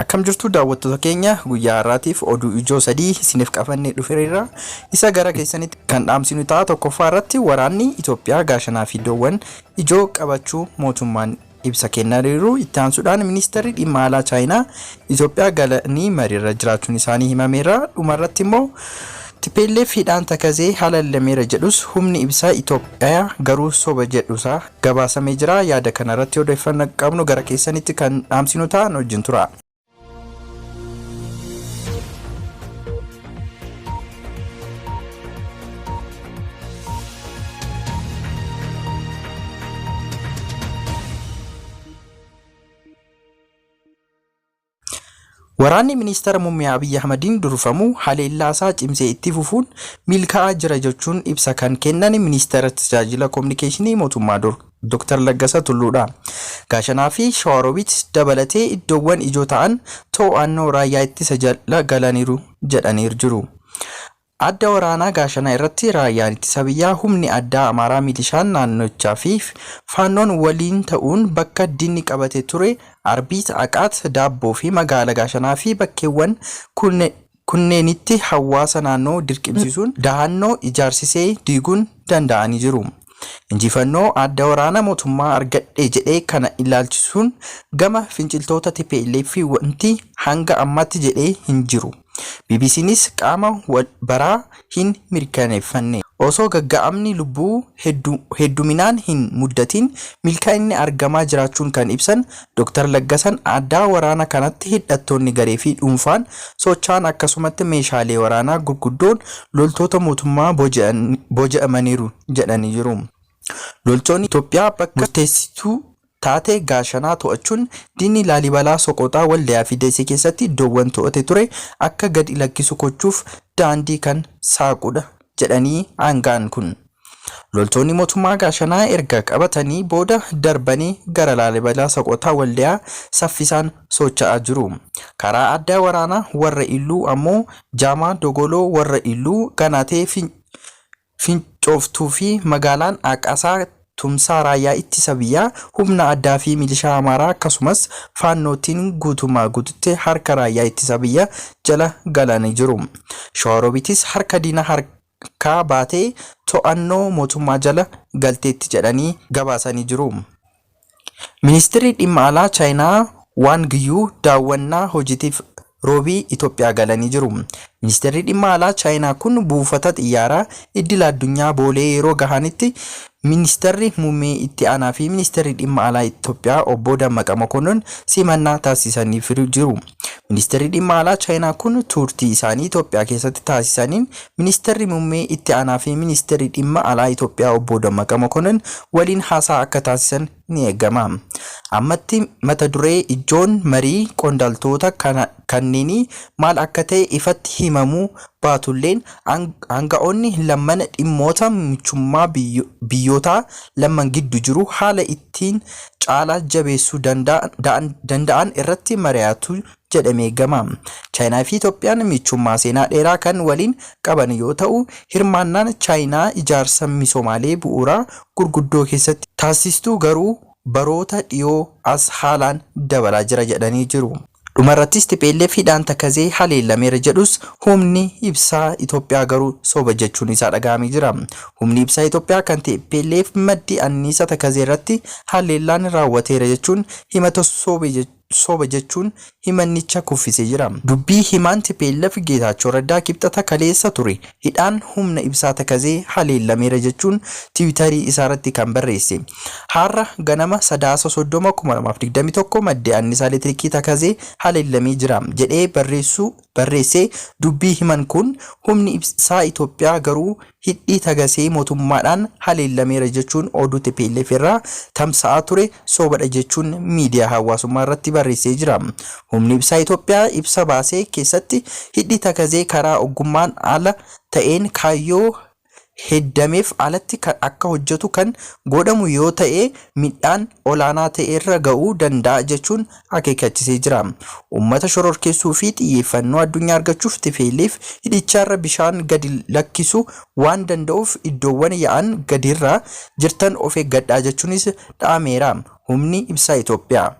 Akkam jirtu daawwattoota keenya guyyaa har'aatiif oduu ijoo sadii isiniif qabannee dhufeerra. Isa gara keessanitti kan dhaamsinu ta'a. Tokkoffaa irratti waraanni Itoophiyaa gaashanaa fi iddoowwan ijoo qabachuu mootummaan ibsa kennaniiru. Itti aansuudhaan ministeerri dhimma alaa Chaayinaa Itoophiyaa galanii mariirra jiraachuun isaanii himameera. Dhumarratti immoo TPLF hidhaan Takazee halallameera jedhus humni ibsaa Itoophiyaa garuu soba jedhusaa gabaasamee jira. Yaada kanarratti odeeffannoo qabnu gara keessanitti kan dhaamsinu ta'a nu wajjin tura. Waraanni Ministeera Muummee Abiy Ahmadiin durfamu haleellaasaa cimsee itti fufuun milkaa'aa jira jechuun ibsa kan kennan Ministeera Tajaajila Kominikeeshinii Mootummaa Dr. Laggasa Tulluudha. Gaashanaa fi Shawaroobit dabalatee iddoowwan ijoo ta'an to'annoo raayyaa ittisa jala galaniiru jedhaniiru jiru. Adda waraanaa Gaashanaa irratti Raayyaan Ittisa Biyyaa, Humni Addaa Amaaraa, Milishaan naannichaa fi Faannoon waliin ta'uun bakka dinni qabate ture Arbiit, Aqaat, Daabboo fi magaala Gaashanaa fi bakkeewwan kunneenitti hawaasa naannoo dirqimsiisuun dahannoo ijaarsisee diiguun danda'anii jiru. Injifannoo adda waraana mootummaa argadhe jedhee kana ilaalchisuun gama finciltoota tplf wanti hanga ammaatti jedhee hin jiru. BBCnis qaama wal baraa hin mirkaneeffanne. Osoo gagga'amni lubbuu hedduminaan hin muddatiin milkaa'inni argamaa jiraachuun kan ibsan Dr. Laggasan addaa waraana kanatti hidhattoonni garee fi dhuunfaan socho'an akkasumatti meeshaalee waraanaa gurguddoon loltoota mootummaa booji'amaniiru jedhanii jiru. Loltoonni Itoophiyaa bakka murteessituu taate Gaashanaa to'achuun diinni Laalibalaa, Soqoxaa, Waldayaa fi Desee keessatti iddoowwan to'ate ture akka gadi lakkisu gochuuf daandii kan saaqudha jedhanii aanga'aan kun. Loltoonni mootummaa Gaashanaa erga qabatanii booda darbanii gara Laalibalaa, Soqoxaa, Waldayaa saffisaan socho'aa jiru. Karaa adda waraanaa warra Illuu ammoo Jaamaa, Dogoloo, warra Illuu, Ganaatee, Fincooftuu fi magaalaan Aqasaa tumsaa raayyaa ittisa biyyaa, humna addaa fi milishaa Amaaraa akkasumas Faannootiin guutummaa guututti harka raayyaa ittisa biyya jala galanii jiru. Shawaroobitis harka diina harkaa baatee to'annoo mootummaa jala galteetti jedhanii gabaasanii jiru. Ministirri Dhimma Alaa Chaayinaa Waang Yuu daawwannaa hojiitiif Roobii Itoophiyaa galanii jiru. Ministeerri Dhimma Alaa Chaayinaa kun buufata xiyyaaraa iddila addunyaa Boolee yeroo gahanitti Ministerri Muummee Itti Aanaa fi Ministerri Dhimma Alaa Itoophiyaa Obbo Dammaqa Mokonnon simannaa taasisaniif jiru. Ministeerri Dhimma Alaa Chaayinaa kun turtii isaanii Itoophiyaa keessatti taasisaniin Ministerri Muummee Itti Aanaa fi Ministerri Dhimma Alaa Itoophiyaa Obbo Dammaqa Mokonnon waliin haasaa akka taasisan ni eegama. Ammatti mata duree ijoon marii qondaaltoota kanneenii maal akka ta'e ifatti himamuu baatulleen aanga'oonni lamman dhimmoota michummaa biyyootaa lamman giddu jiru haala ittiin caalaa jabeessuu danda'an irratti mari'atu jedhamee eegama. Chaayinaa fi Itoophiyaan michummaa seenaa dheeraa kan waliin qaban yoo ta'u, hirmaannaan Chaayinaa ijaarsa misoomaalee bu'uuraa gurguddoo keessatti taasistu garuu baroota dhiyoo as haalaan dabalaa jira jedhanii jiru. Dhumarrattis tplf hidhaan Takazee haleellameera jedhus humni ibsaa Itoophiyaa garuu soba jechuun isaa dhaga'amee jira. Humni ibsaa Itoophiyaa kan tplf maddi anniisa Takazee irratti haleellaan raawwateera jechuun himata soba jechuun himannicha kuffisee jira. Dubbii himaan tplf Geetaachoo Raddaa Kibxata kaleessa ture hidhaan humna ibsaa Takazee haleellameera jechuun tiwiitarii isaarratti kan barreesse. Har'a ganama Sadaasa 30, 2021 maddi annisaa elektiriikii Takazee haleellamee jira jedhee barreessuu barreessee dubbii himan kun humni ibsaa Itoophiyaa garuu hidhi Tagasee mootummaadhaan haleellameera jechuun oduu tplf irraa tamsa'aa ture sobadha jechuun miidiyaa hawaasummaa irratti barreessee jira. Humni ibsaa Itoophiyaa ibsa baasee keessatti hidhi Takazee karaa ogummaan ala ta'een kaayyoo heddameef alatti akka hojjetu kan godhamu yoo ta'e miidhaan olaanaa ta'e irra ga'uu danda'a jechuun akeekkachisee jira. Uummata shororkeessuu fi xiyyeeffannoo addunyaa argachuuf tplf hidhicharra bishaan gadi lakkisu waan danda'uuf iddoowwan yaa'an gadirra jirtan of eeggadhaa jechuunis dhaameera humni ibsaa Itoophiyaa.